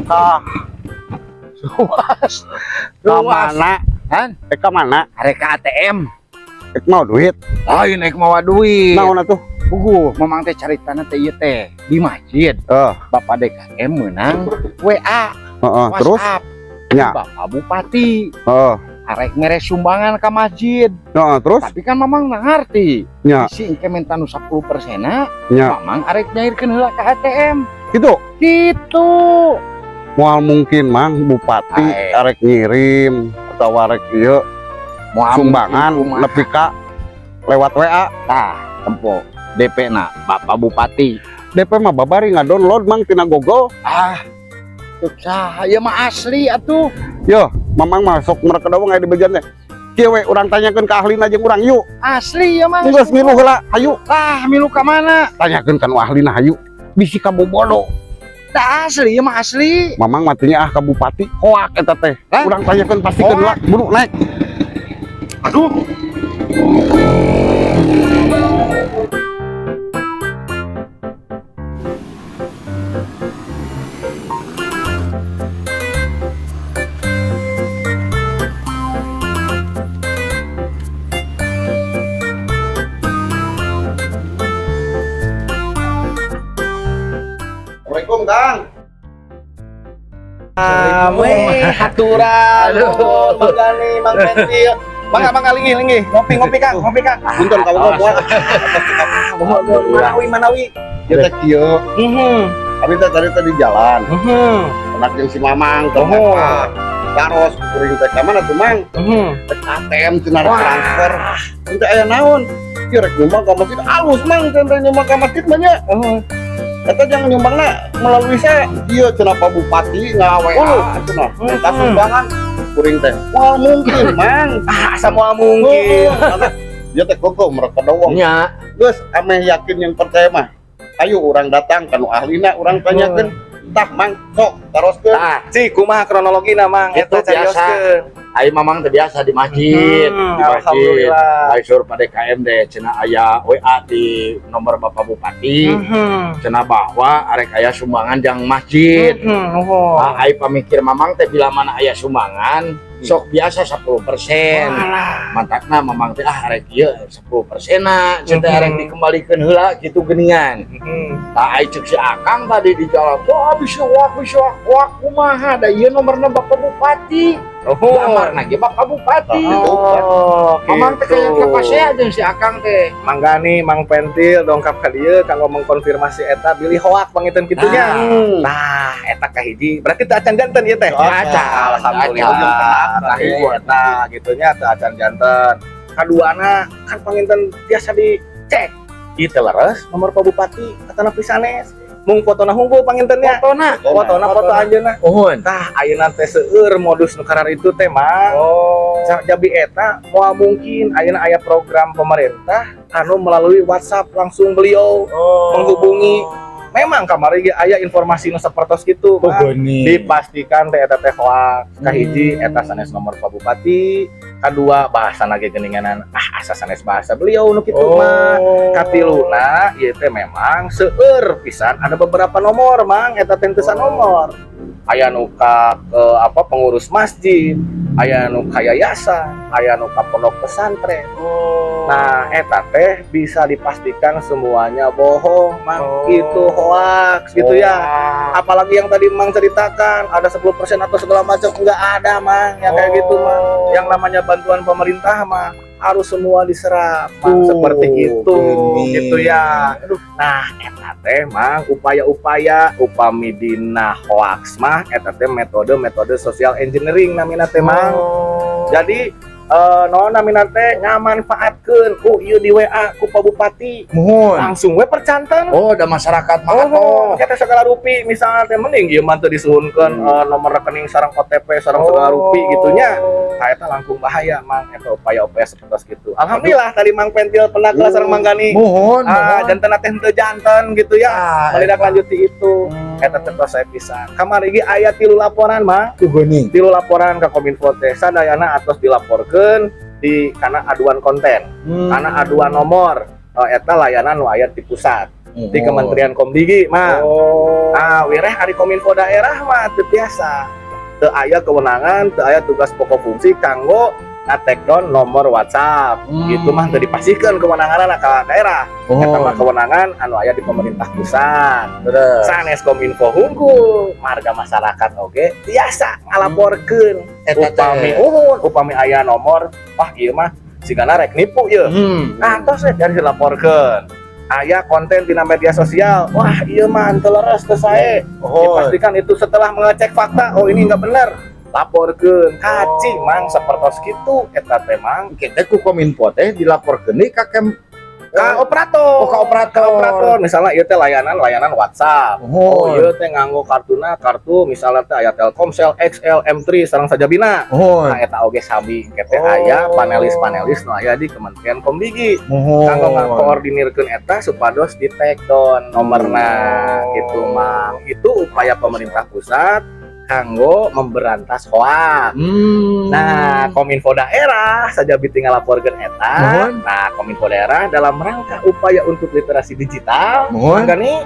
Tah, Luas. ka mana? Kan? Ka mana? Arek ka ATM. Ek mau duit. Lain ek mawa duit. Naon atuh? Puguh, Mamang teh caritana teh ieu teh di masjid. Bapak DKM menang WA, Heeh, terus WhatsApp. Nya. Bapak Bupati Heeh. arek mere sumbangan ke masjid. Heeh, terus Tapi kan Mamang nggak ngerti. Nya. Si engke minta nu 10% na, nya. Mamang arek nyairkeun heula ke ATM. Gitu. Gitu. Moal mungkin, Mang, bupati Ae. arek ngirim atau arek ieu Moal sumbangan mungkin kumaha. nepi ka lewat WA. Tah, tempo DP na Bapak Bupati. DP mah babari ngadownload, Mang, tina Google. Ah, teu saha ieu mah asli atuh. Yo, Mamang masuk mereka dawang aya di bagian teh. Kieu we urang tanyakeun ka ahlina jeung urang yuk. Asli ya mah. Geus milu heula, hayu. Tah, milu ka mana? Tanyakeun ka nu ahlina hayu. Bisi kabobodo. Tah, asli ieu mah asli. Mamang matinya ah ka bupati hoak eta teh. Hah? Urang tanyakeun pastikeun heula, buru naik. Aduh. Assalamualaikum, Kang. Ame haturan. Aduh. Oh, Mang Gani, Mang Pentil. Mangga, mangga, linggih, linggih. Ngopi, ngopi, Kang, ngopi, Kang. Punten ka moal. Manawi, manawi. Ieu teh kieu. Abi teh tadi teh di jalan. Anak jeung si Mamang teh Oh. Taros kuring teh ka mana tuh, Mang? Teh ATM cenah rek transfer. Teu aya naon? Ieu rek nyumbang ka masjid alus, Mang, cenah nyumbang ka masjid mah nya. Eta jangan nyumbangna melalui saya. Ieu cenah Pak Bupati nga-WA cenah. Minta sumbangan kuring teh. Moal mungkin, Mang. Ah, asa moal mungkin. Heeh. Dia teh koko mereka doang. Nya, Geus ameh yakin yang percaya mah. Ayo urang datang ka nu ahlina urang tanyakeun. Tah, Mang, sok taroskeun. Tah, Ci, kumaha kronologina, Mang? Itu Eta biasa. carioskeun. Ai Mamang teh biasa di masjid, di masjid. Alhamdulillah. Ai sur pada DKM deh cenah aya WA di nomor Bapak Bupati. Cenah bahwa arek aya sumbangan jang masjid. Nuhun. Ah, ai pamikir Mamang teh bila mana aya sumbangan sok biasa 10%. Walah. Mantakna Mamang teh ah arek ieu 10% na cenah teh arek dikembalikeun heula gitu geuningan. Tah, ai ceuk si Akang tadi di jalan, wah bisa wah bisa wah kumaha da ieu nomorna Bapak Bupati. Nuhun. Amarna ge Bapak Bupati. Oh, Mamang teh kayak gitu. kapasea jeung si Akang teh. Mang Gani, Mang Pentil dongkap ka dieu kanggo mengkonfirmasi eta bilih hoak panginten kitu nya. Nah, eta kahiji. Berarti teu acan janten ieu teh. Acan. Alhamdulillah. Acan. Tah ieu eta gitu nya teu acan janten. Kaduana kan panginten tiasa dicek. Ieu teh leres nomor Pak Bupati atanapi sanes. Mung fotona hungkul panginten nya. Fotona. Fotona foto anjeunna. Uhun. Tah, ayeuna teh seueur modus nu itu teh, Mang. Oh. Jabi eta moal mungkin ayeuna aya program pemerintah anu melalui WhatsApp langsung beliau menghubungi. Memang kamari ge aya informasi nu sapertos kitu, Oh, Mang. geuning. Dipastikan teh eta teh hoax. Kahiji eta sanes nomor Pak Bupati, kadua bahasana ge geuninganan ah asa sanes bahasa beliau nu kitu mah. Katiluna ieu teh memang seueur pisan ada beberapa nomor, Mang, eta teh teu nomor. Aya nu ka ke apa pengurus masjid, aya nu ka yayasan, aya nu ka pondok pesantren. Nah, eta teh bisa dipastikan semuanya bohong, Mang. Itu hoax gitu ya. Apalagi yang tadi Mang ceritakan ada 10% atau segala macam, enggak ada, Mang, yang kayak gitu, Mang. Yang namanya bantuan pemerintah mah harus semua diserap, Mang, Oh, seperti itu gini. Gitu ya. Nah, eta teh, Mang, upaya-upaya upami dina hoax mah eta teh metode-metode social engineering namina teh, Mang. Jadi naon namina teh ngamanfaatkeun ku ieu di WA ku Pak Bupati. Muhun. Langsung we percanten. Oh, da masyarakat mah Oh, atuh. kita segala rupi misalnya teh mending ieu mah teu disuhunkeun nomor rekening sareng OTP sareng segala rupi gitu nya. Tah, eta langkung bahaya, Mang, eta upaya-upaya seperti gitu. Alhamdulillah tadi Mang Pentil pernah kelas sareng Mang Gani. Muhun, Ah, muhun. janten teh henteu janten gitu ya. Ah, Menindaklanjuti itu. Eta teh tos saya pisan. Kamari ge aya tilu laporan, Mang. Tuh geuning. Tilu laporan ke Kominfo teh sadayana atos dilaporkeun di karena aduan konten, karena aduan nomor. Eta layanan nu aya di pusat. Di Kementerian Komdigi mah. Ah, wireh ari Kominfo daerah mah teu tiasa. Teu aya kewenangan, teu aya tugas pokok fungsi kanggo nge-take down nomor WhatsApp. Gitu mah teu dipasihkeun kewenanganna ka daerah. Eta mah kewenangan anu aya di pemerintah pusat. Sanes Kominfo hungkul, marga masyarakat oge tiasa ngalaporkeun. Eta teh. Upami uhun, upami aya nomor, wah ieu mah sigana rek nipu ieu. Nah, tos we dari dilaporkeun. Aya konten dina media sosial, wah ieu mah teu leres, teu sae. Dipastikan itu setelah mengecek fakta, oh ini enggak benar. Laporkeun kaci Mang, sapertos kitu eta teh, Mang. Kita ku Kominfo teh dilaporkeun deui ka kem Ka operator. Oh, ka operator. Ka operator. Misalnya ieu teh layanan layanan WhatsApp. Oh, ieu teh nganggo kartuna kartu misalnya teh aya Telkomsel, XL, M3 sareng sajabina. Nah, eta oge sami engke teh aya panelis-panelis nu aya di Kementerian Komdigi. Kanggo ngakoordinirkeun eta supados di take down nomorna gitu, Mang. Itu upaya pemerintah pusat kanggo memberantas hoax. Nah, Kominfo daerah saja tinggal laporkeun eta. Nah, Kominfo daerah dalam rangka upaya untuk literasi digital, mangga nih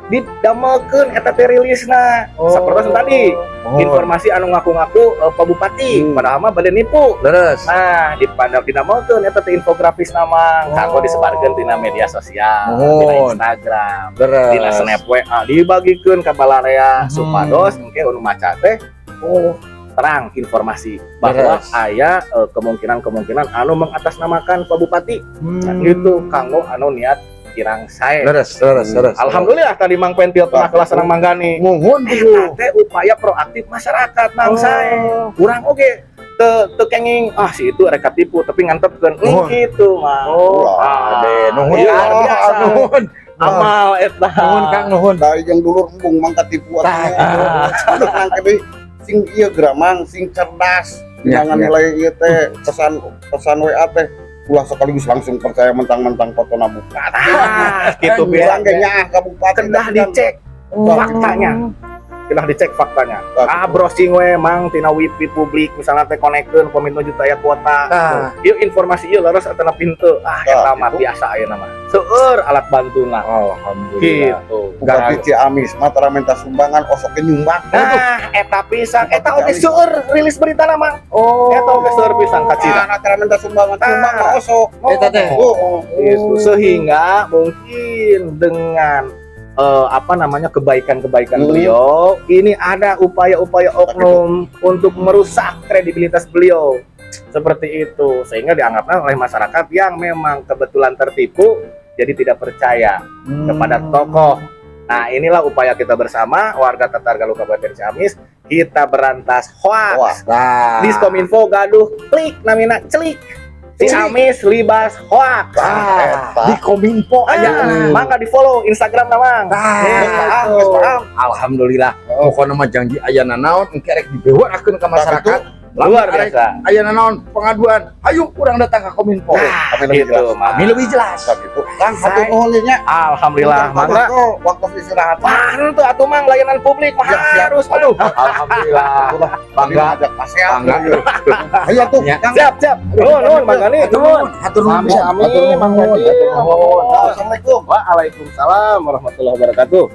didamelkeun eta teh rilisna. Sapertos tadi, informasi anu ngaku-ngaku Pak Bupati, padahal mah bade nipu. Nah, dipandang didamelkeun eta teh infografis nama kanggo disebarkeun tina media sosial, tina Instagram, tina Snap WA, dibagikeun ka balarea supados engke anu maca teh oh terang informasi bahwa aya kemungkinan-kemungkinan anu mengatasnamakan Pak Bupati. Nah, gitu kanggo anu niat kirang sae. Leres, leres, leres. Alhamdulillah tadi Mang Pentil pernah kelas sareng Mang Gani. Muhun. Eta teh upaya proaktif masyarakat, Mang. Sae. Urang oge teu teu kenging ah si itu rek tipu tapi ngantepkeun gitu mah. Oh, Ah, ade nuhun iya, Kang. biasa. Nuhun. Amal eta. Nuhun Kang, nuhun. Dari yang dulur embung mang katipu Tah, atuh. Nang deui sing ieu geramang sing cerdas. Jangan nilai ieu teh pesan pesan WA teh ulah sekaligus langsung percaya mentang-mentang fotona bupati. Ah, gitu Bilang pisan. ge nyaah ka bupati. Kedah dicek faktanya. Kedah dicek faktanya. Ah, browsing we Mang tina wifi publik misalnya teh konekkeun kominfo juta aya kuota. Ieu informasi ieu leres atau pintu. Ah, eta mah biasa ayeuna mah. Seueur alat bantuna. Alhamdulillah. Gitu. Bupati Ciamis mah tara minta sumbangan osok ge nyumbang. Nah, eta pisan, eta oge seueur rilis berita Mang. Eta oge seueur pisan kacida. Ah, tara minta sumbangan, sumbang mah osok. Eta teh. Oh. Gitu. Sehingga mungkin dengan apa namanya kebaikan-kebaikan beliau ini ada upaya-upaya oknum untuk merusak kredibilitas beliau seperti itu sehingga dianggapnya oleh masyarakat yang memang kebetulan tertipu jadi tidak percaya kepada tokoh. Nah, inilah upaya kita bersama warga Tatar Galuh Kabupaten Ciamis, kita berantas hoax. Nah. Diskominfo gaduh klik namina celik. Ciamis libas hoax. Ah, di Kominfo Aya, aya. mangga di follow Instagram Mang. Tah. Geus paham, geus paham. Alhamdulillah. Pokokna mah janji aya nanaon engke rek dibewakeun ka masyarakat. Luar Lamun arek biasa. aya nanaon pengaduan, ayo urang datang ke Kominfo. Kami lebih Gitu, jelas. Mang. Kami lebih jelas. Tah gitu. Kang, hatur nuhun nya. Alhamdulillah, mangga. Waktu istirahat. Mantap atuh Mang, layanan publik mah Siap, siap. harus. Aduh. Alhamdulillah. Bangga. Bangga ajak pasean. Bangga. Ayo tuh, Ya. Kang. Siap, siap. Nuhun, nuhun Mang Gani, nuhun. Hatur nuhun. Sami, sami, Hatur nuhun. Mang Gani. Hatur nuhun. Assalamualaikum. Waalaikumsalam warahmatullahi wabarakatuh.